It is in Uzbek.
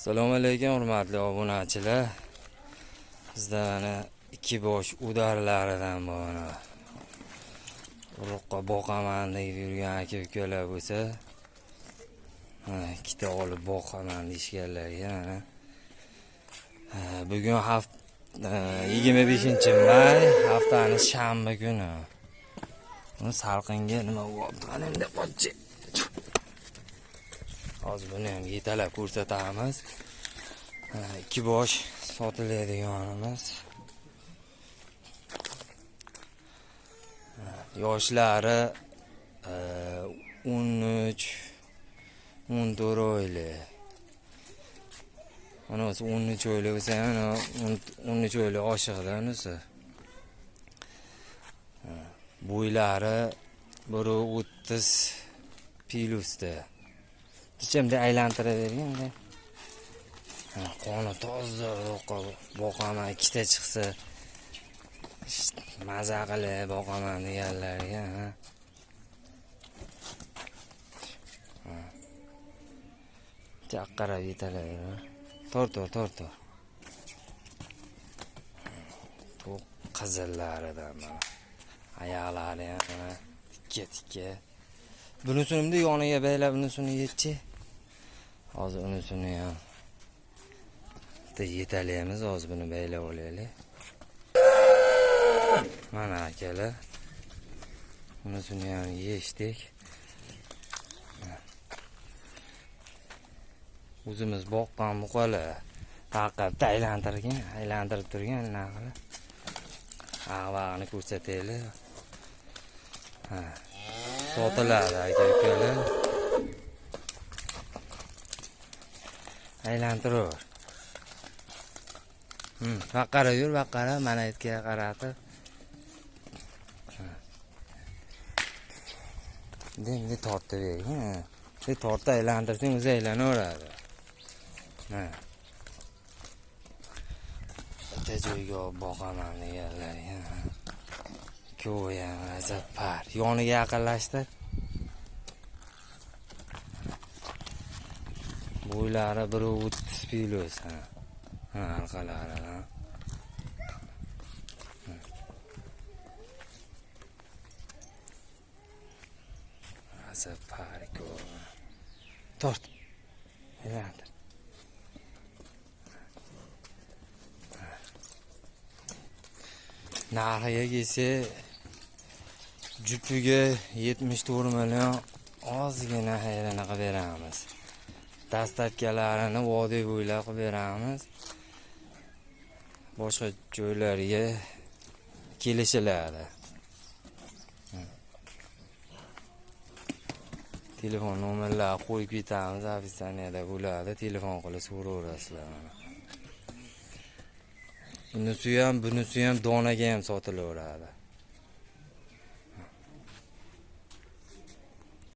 Assalomu alaykum hurmatli obunachilar. Bizda mana ikki bosh udarlaridan mana uruqqa boqaman deb yurgan aka-ukalar bo'lsa, mana ikkita olib boqaman deyishganlarga mana bugun 25-may, haftaning shanba kuni. Buni salqinga nima bo'pti? Mana endi qochchi. Hozir buni ham yetalab ko'rsatamiz. Ikki bosh sotiladiganimiz. Yoshlari 13 14 oylik. Mana o'zi 13 oylik bo'lsa ham, 13 oylik oshiqda unisi. Bo'ylari 1.30 plusda. Ichimda aylantiraverganda. Qoni toza boqaman, ikkita chiqsa maza qilib boqaman deganlarga. Chaqqarab yetalar. Tor. To'q qizillaridan mana. Oyoqlari ham mana tikka. Bunisini bunday yoniga baylab, bunisini yetchi. Hozir unisini ham bitta yetalaymiz, hozir buni baylab olaylik. Mana akalar. Unisini ham yechdik. O'zimiz boqqan buqalar. Taqib aylantirgan, aylantirib turgan naqli. Ag'vag'ini ko'rsataylik. Ha. Sotiladi aka-ukalar. Aylantiraver. Baqara yur, baqara, mana etga qaratib. Endi tortib bergin. Ha. Tortib aylantirsang o'zi aylanaveradi. Ha. Bitta joyga olib boqaman deganlarga. Ikkovi ham azab par. Yoniga yaqinlashtir. Bo'ylari 1.30 plus. Ha. Ha, orqalari. Ha. Azab par ikkovi. Tort. Aylantir. Narxiga kelsa jupiga 74 million ozgina xayrini qilib beramiz. Dastavkalarini vodiy bo'ylab qilib beramiz. Boshqa joylarga kelishiladi. Telefon nomerlarini qo'yib ketamiz, ofisaniyada bo'ladi. Telefon qilib so'raverasizlar mana. Bunisi ham, bunisi ham donaga ham sotilaveradi.